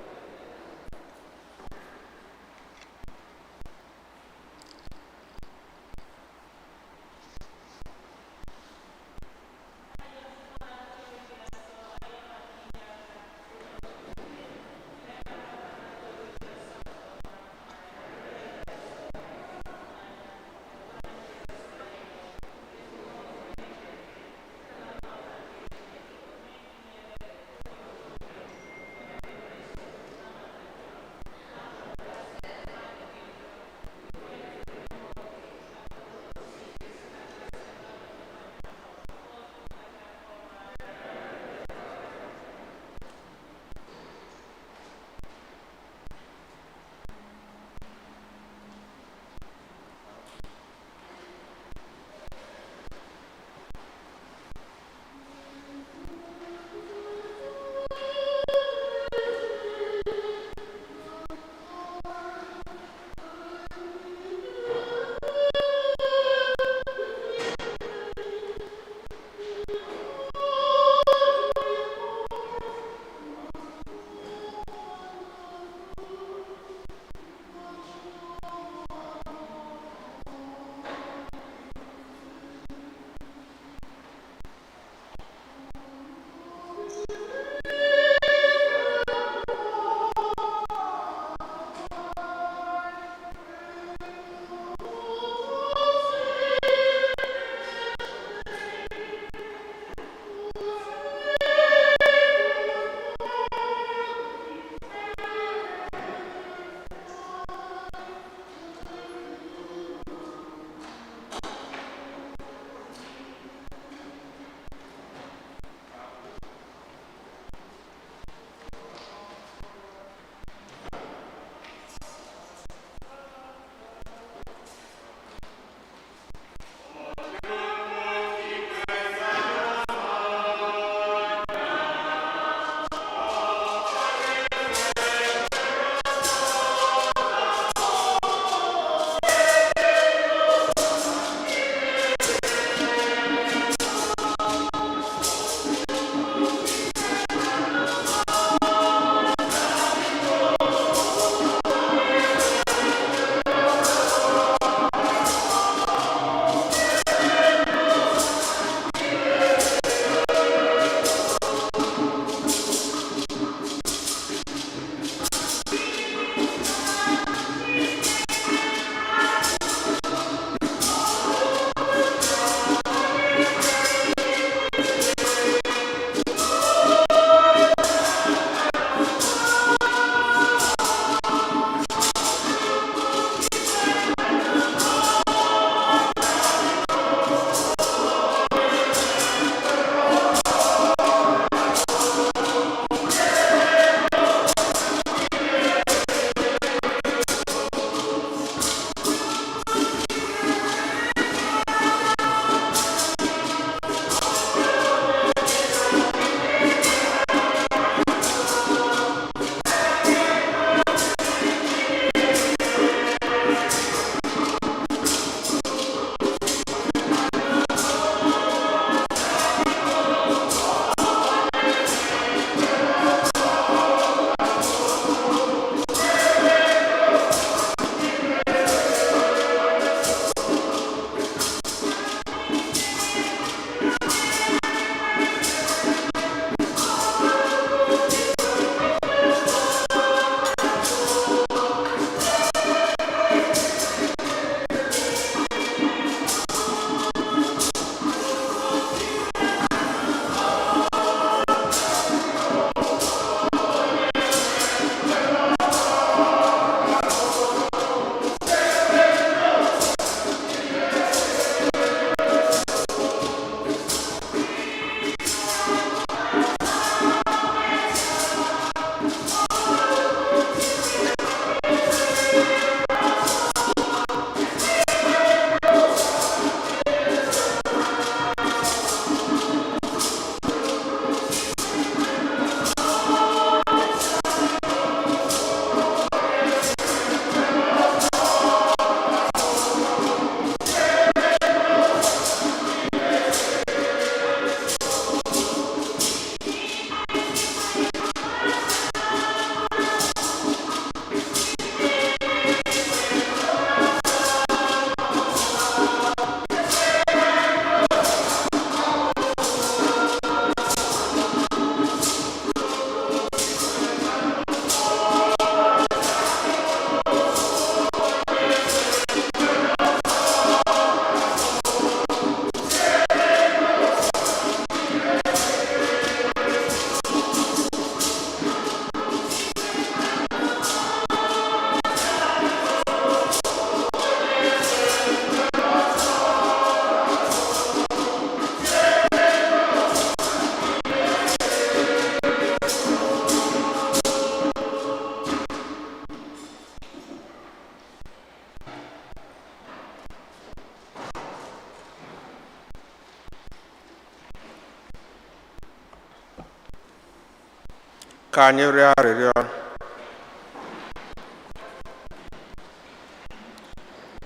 Ka anyị rịọ arịrịọ.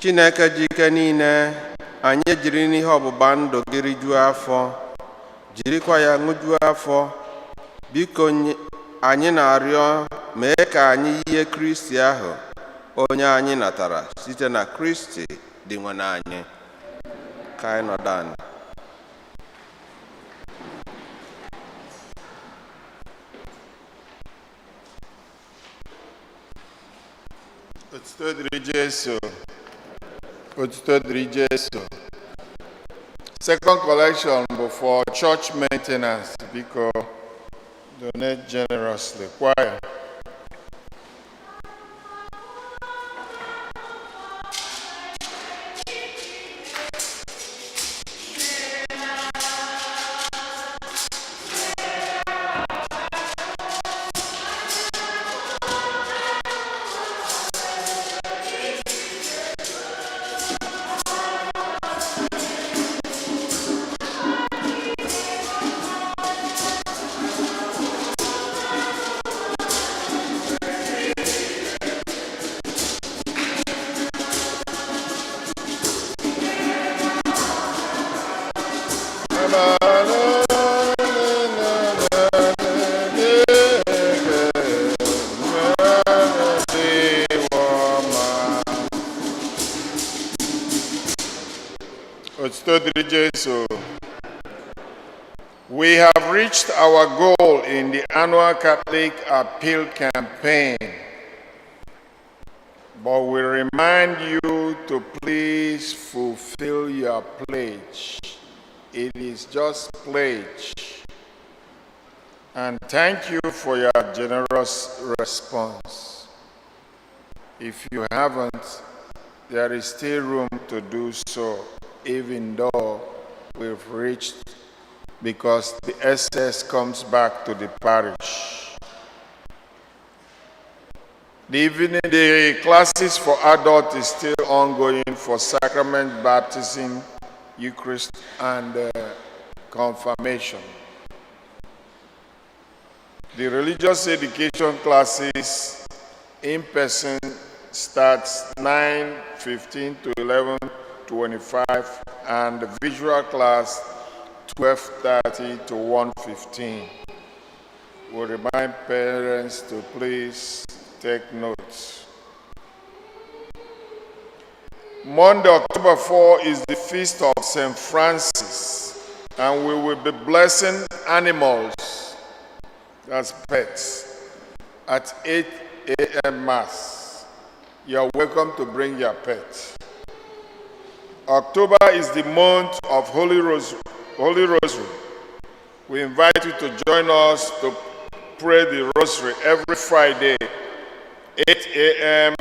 Chineke ji ike niile, anyị ejiri n'ihe ọgbụgba ndụ gị rijuo afọ, jirikwa ya ṅụjuo afọ. Biko anyị na-arịọ, mee ka anyị yie Kristi ahụ, onye anyị natara site na Kristi Dinwenụ anyị. Ka anyị nọdụ ala. Otuto dịrị Jesu. Otuto dịrị Jesu. Second collection bụ for church maintenance. Biko, donate generously. Choir. Otuto dịrị Jesu. We have reached our goal in the annual Catholic Appeal Campaign, but we remind you to please fulfill your pledge. It is just pledge. And thank you for your generous response. If you haven't, there is still room to do so, even though we've reached, because the excess comes back to the parish. The evening, the classes for adults is still ongoing for sacrament, baptism, Eucharist, and confirmation. The religious education classes in person starts 9:15 to 11:25, and the visual class 12:30 to 1:15. We remind parents to please take notes. Monday, October 4 is the feast of St. Francis, and we will be blessing animals, that's pets, at 8 a.m. Mass. You are welcome to bring your pet. October is the month of Holy Rosary. Holy Rosary. We invite you to join us to pray the Rosary every Friday, 8 a.m.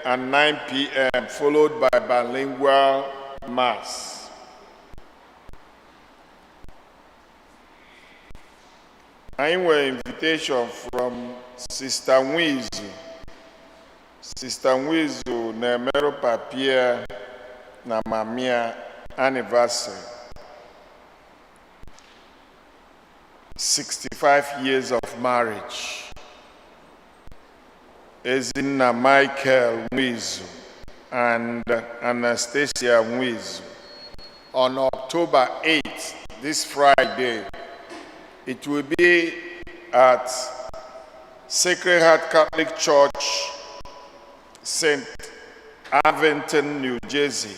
and 9 p.m., followed by bilingual Mass. Anyị nwere invitation from Sister Nwizu. Sister Nwizu na-emerụ papia na mamia anniversary. 65 years of marriage. Ezinna Michael Nwizu and Anastasia Nwizu. On October 8th, this Friday, it will be at Sacred Heart Catholic Church, St. Aventine, New Jersey.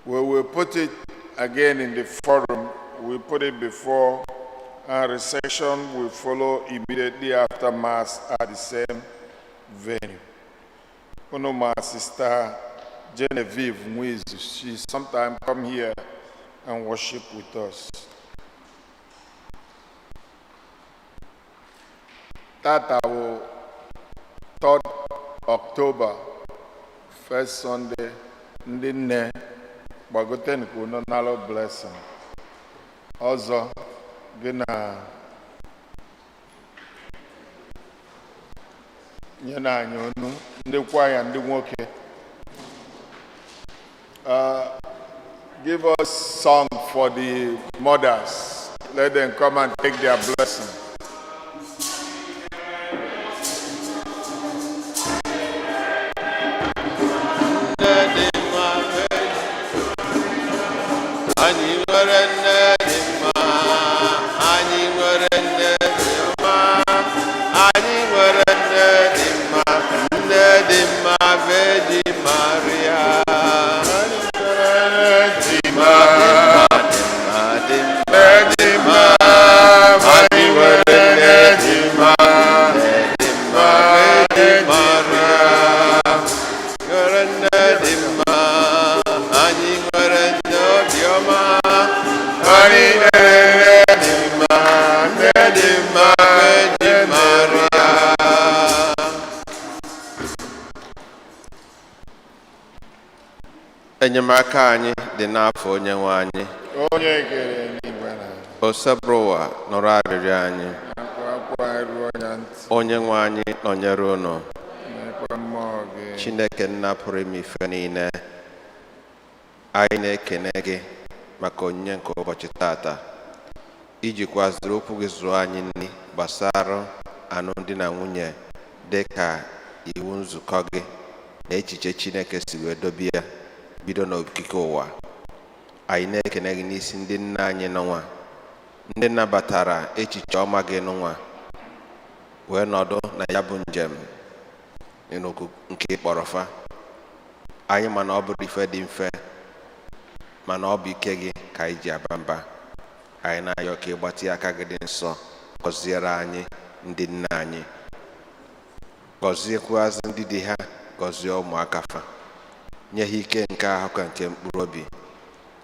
We will put it again in the forum. We put it before, and reception will follow immediately after Mass at the same venue. One of my sister Genevieve Nwizu, she sometimes come here and worship with us. Tata will 3rd October, first Sunday, ndị nne gbagote nke unu nalụ blessing. Ọzọ gị na nye na anyị onu ndị kwaya ndị nwoke. Give us song for the mothers. Let them come and take their blessing. Enyemaka anyị dị n'afa Onye nwe anyị, Onye kere eluigwe na Osebụrụwa, nụrụ arịrịọ anyị. Akwa akwa ruo ya ntị. Onye nwe anyị nọnyere unu. Mekwa mmụọ gị. Chineke Nna pụrụ ime ife niile, anyị na-ekene gị maka onyinye nke ụbọchị tata, ijikwaziri okwu gị zụọ anyị nri gbasara alụmdi na nwunye dị ka iwu nzukọ gị na echiche Chineke si wee dobe ya bido n'okike ụwa. Anyị na-ekene gị n'isi ndị nna anyị n'ụwa, ndị nabatara echiche ọma gị n'ụwa wee nọdụ na ya bụ njem n'oku nke ịkpọrọfa anyị. Mana ọ bụrụ ife dị mfe, mana ọ bụ ike gị ka anyị ji aba mba. Anyị na-ayọ ka ịgbatị aka gị dị nsọ gọziere anyị ndị nna anyị, gọziekwazị ndị di ha, gọzie ụmụaka fa, nye ha ike nke ahụ ka nke mkpụrụ obi,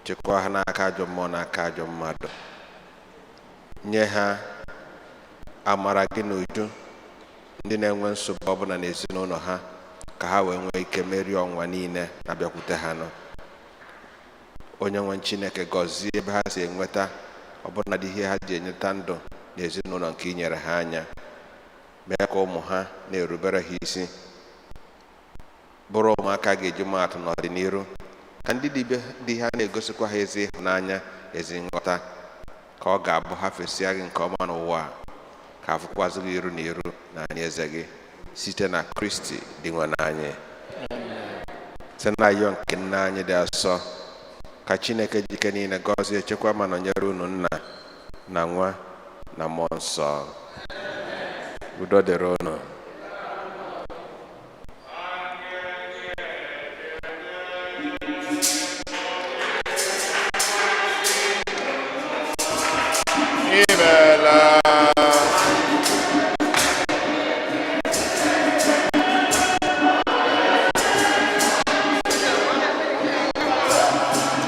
chekwaa ha n'aka ajọ mmụọ na aka ajọ mmadụ, nye ha amara gị na uju. Ndị na-enwe nsogbu ọbụla n'ezinụlọ ha, ka ha wee nwee ike merie ọnwa niile na-abịakwute ha nọ. Onye nwe Chineke, gọzie ebe ha si enweta ọbụnadị ihe ha ji enyeta ndụ n'ezinụlọ nke inyere ha anya. Mee ka ụmụ ha na-erubere ha isi, bụrụ ụmụaka ga-eji maatụ n'ọdịnihu, ka ndị di ha na-egosikwa ha ezi ịhụnanya, ezi nghọta, ka ọ ga-abụ ha fesịa gị nke ọma n'ụwa a, ka afụkwazị gị iru na iru na anyị eze gị, site na Kristi dị nwe anyị. Site na ayọ nke nna anyị dị asọ, ka Chineke jike niile gọzie, chekwa ma nọnyere unu, Nna na Nwa na Mmụọ Nsọ. Udo dịrị unu. Imeela.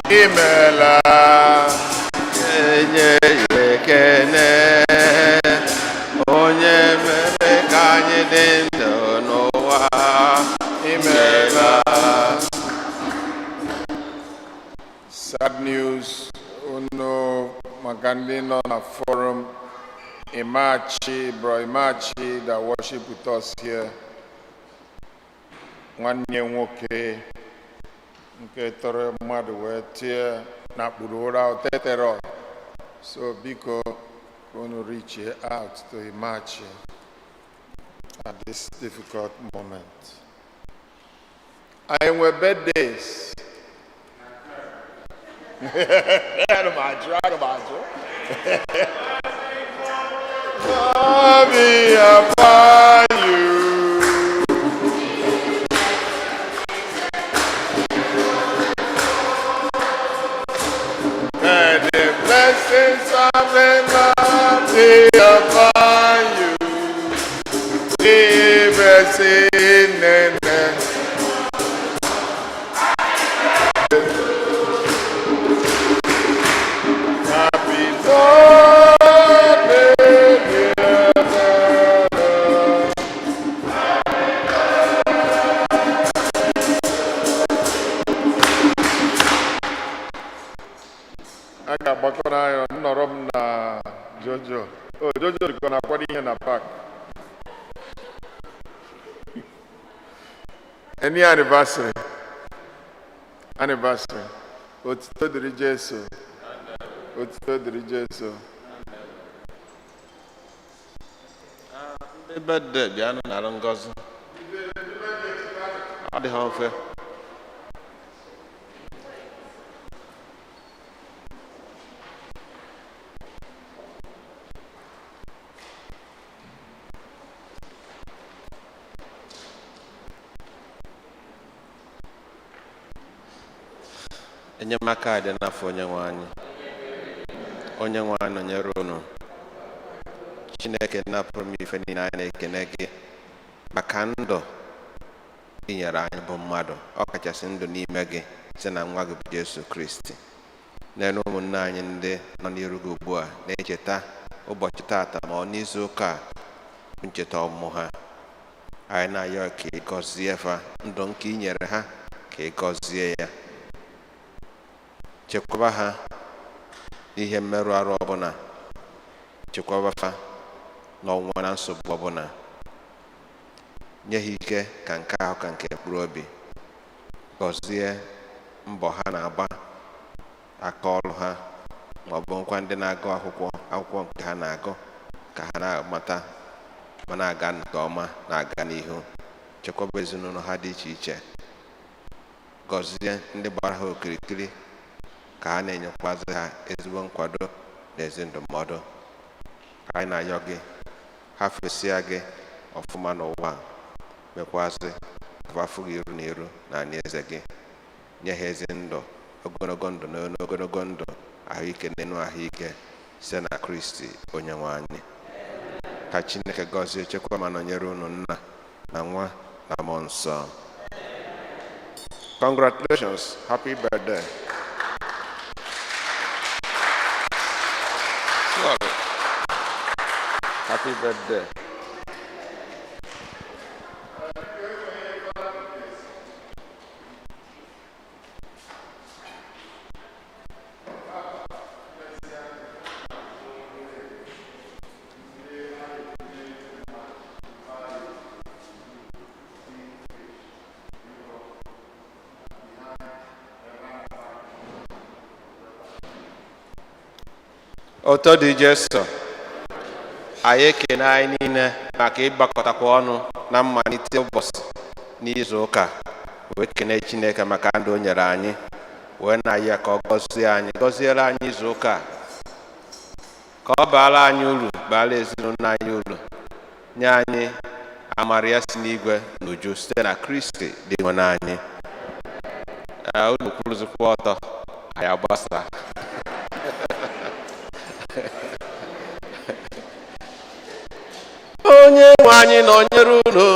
Imeela. Enye ya ekene, onye mere ka anyị dị ndụ n'ụwa. Imeela. Sad news unu maka ndị nọ na forum. Imachi, bro Imachi that worship with us here, nwanne nwoke nke tọrọ mmadụ wee tie na kpuru ụra o teterọ. So biko, ka unu reach out to Imachi at this difficult moment. Anyị nwe birthdays. Ana m ajụ, ana m ajụ. Be upon you. And the blessings of the Lord be upon you. The blessing and Happy birthday, dear brother. A ga-agbakọrọ anyị nnọrọ m na Jojo. O Jojo dịkọ na-akwado ihe na park. Any anniversary? Anniversary. Otito dịrị Jesu. Otito dịrị Jesu. Ndị birthday, bịanụ nara ngọzi. Ọ dịghị mfe. Enyemaka dị n'afa Onye nwe anyị. Onye nwe anyị nọnyere unu. Chineke napụrụ m ife niile, anyị na-ekene gị maka ndụ i nyere anyị bụ mmadụ, ọ kachasị ndụ n'ime gị site na nwa gị bụ Jesu Kristi. N'elu ụmụnne anyị ndị nọ n'iru gị ugbu a na-echeta ụbọchị tata ma ọ n'izu ụka a bụ ncheta ọmụmụ ha, anyị na-ayọ ka ị gọzie fa. Ndụ nke i nyere ha, ka ị gọzie ya. Chekwaba ha n'ihe mmerụ arụ ọbụla, chekwaba fa n'ọnwụnwa na nsogbu ọbụla. Nye ha ike ka nke ahụ ka nke mkpụrụ obi. Gọzie mbọ ha na-agba, aka ọrụ ha, ma ọ bụ nkwa ndị na-agụ akwụkwọ, akwụkwọ nke ha na-agụ, ka ha na-amata ma na-aga nke ọma, na-aga n'ihu. Chekwaba ezinụlọ ha dị iche iche. Gọzie ndị gbara ha okirikiri, ka ha na-enyekwazi ha ezigbo nkwado na ezi ndụmọdụ. Ka anyị na-ayọ gị, ha fesia gị ọfụma n'ụwa a, mekwazị ka afụ gị iru na iru na eze gị. Nye ha ezi ndụ, ogologo ndụ na ogologo ndụ ahụike na enu ahụike, site na Kristi onye nwe anyị. Ka Chineke gọzie, chekwa ma nọnyere unu, Nna na Nwa na Mmụọ Nsọ. Congratulations, happy birthday. Sorry. Happy birthday. Otito dị Jesu. Anyị ekene anyị niile maka ịgbakọtakwa ọnụ na mmalite ụbọchị n'izu ụka, wee kene Chineke maka ndụ o nyere anyị, wee na-ayọ ya ka ọ gọzie anyị, gọziere anyị izu ụka a, ka ọ baara anyị uru, baara ezinụlọ anyị uru, nye anyị amara ya si n'igwe n'uju, site na Kristi dị nwe anyị. Ee, unu kwuruzikwa ọtọ, anyị agbasa. Onye nwe anyị nọnyere unu.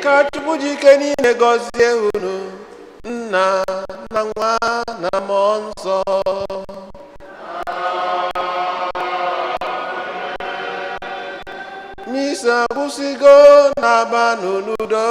Ka Chukwu ji ike niile gọzie unu, Nna na Nwa na Mmụọ Nsọ. Misa akwụsịgo, na-abanụ n'udo.